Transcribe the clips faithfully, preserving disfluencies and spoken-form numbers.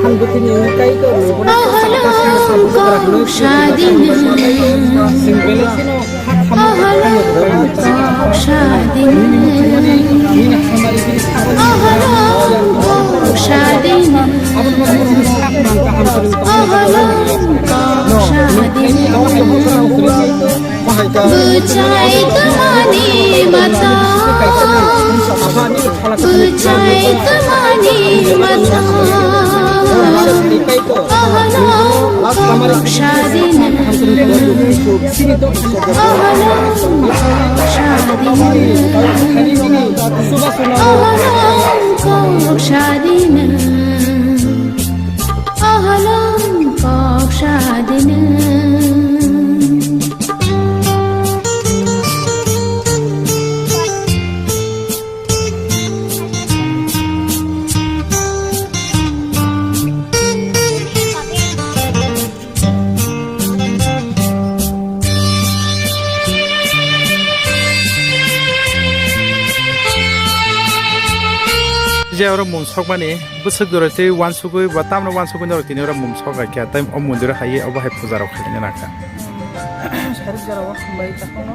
Ang bwthwini wngwi Kaitor ni borok Ahalangko sadin, ahalangko sadin, ahalangko sadin, ahalangko sadin. Bwchai tongmani mata, bwchai tongmani mata, ahalangko sadin, ahalangko sadin, ahalangko sadin. Ahalangko sadin. Je oro mum sokmani bwswk jora tei uansugwi ba tamno uansugwi norok tini oro mum sok kha, tei o mondir o hai obo hai puja rok khaina nangkha. Sarik jora o hambai takhwno,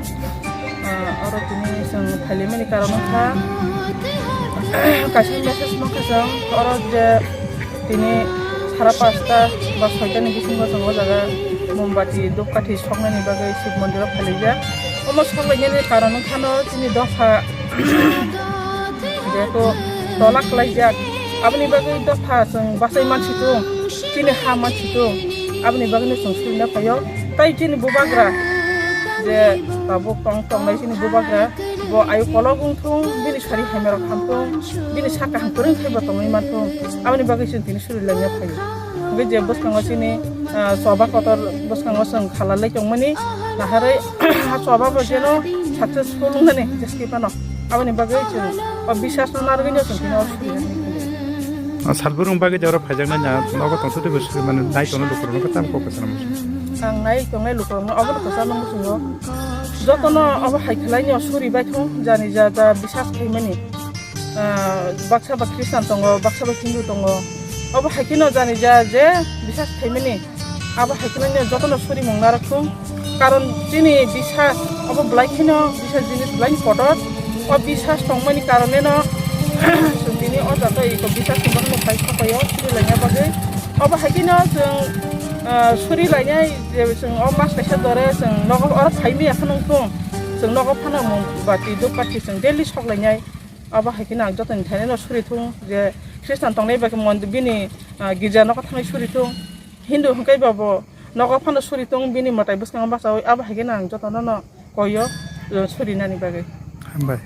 ah, oro tini chwng phaimani karon wngkha, kaisa message mankha chwng oro je tini sara pasta ba soita ni bisingo chwng o jaga mombati, dhupkathi soknani bagwi Shiv mondir o phailaijak. Omo soklainani karon wngkhano chini dopha jehetu tola kwlaijak, aboni bagwi dopha chwng bachai mansitung, chini ha mansitung, aboni bagwino chwng surina phaio. Tai chini bubagra je tabuk tong tongnai chini bubagra, bo ayu kolok wngthung, bini sari hamya rok hamthung, bini saka ham kwrwng khe bo tongwi manthung, aboni bagwi chwng tini suri laina phaio. Hwnkhe je bwskango chini, ah, choba kotor bwskango chwng khalalai tongmani, naharwi ha choba bo jeno successful wngnani jeskhe phano. Aboni bagwi chwng o biswas no narwgwino chwng tini o suri laina phaio. Ah, salbwrwng bagwi je oro phaijaknai na nogo tongthok teibo suri mani nai tongnai lukurokno kwcham kok kwcham. Ang nai tongnai lukurokno obono kwcham no muchungo. Jotono obo hai khlainw suri baithung jani ja ja biswas khaimani. Ah, baksa ba Christian tongo, baksa ba Hindu tongo. Obo hai kheno jani ja je biswas khaimani. Abo hai kheno jotono suri mung narwk thung. Karon chini biswas obo belai kheno biswas jinis belai kotor. O biswas tongmani karoneno chwng tini o jaga eko biswas ni bagwino pai khapaio suri laina bagwi. Obo hai kheno chwng, ah, suri lainai je chwng o mas kaisa dore chwng nogo oro phaimaya phano wngthung. Chwng nogo phano mung bati dhupkathi chwng daily sok lainai. Abo hai kheno ang jotoni thaineno suri thung je Christian tongnai bai khe mon-, bini, ah, girja nogo thangwi suri thung. Hindu hwnkhe ba bo nogo phano suri thung bini mwtai bwskango bachaui. Abo hai kheno ang jotono no koio, eh, suri nani bagwi. Hambai.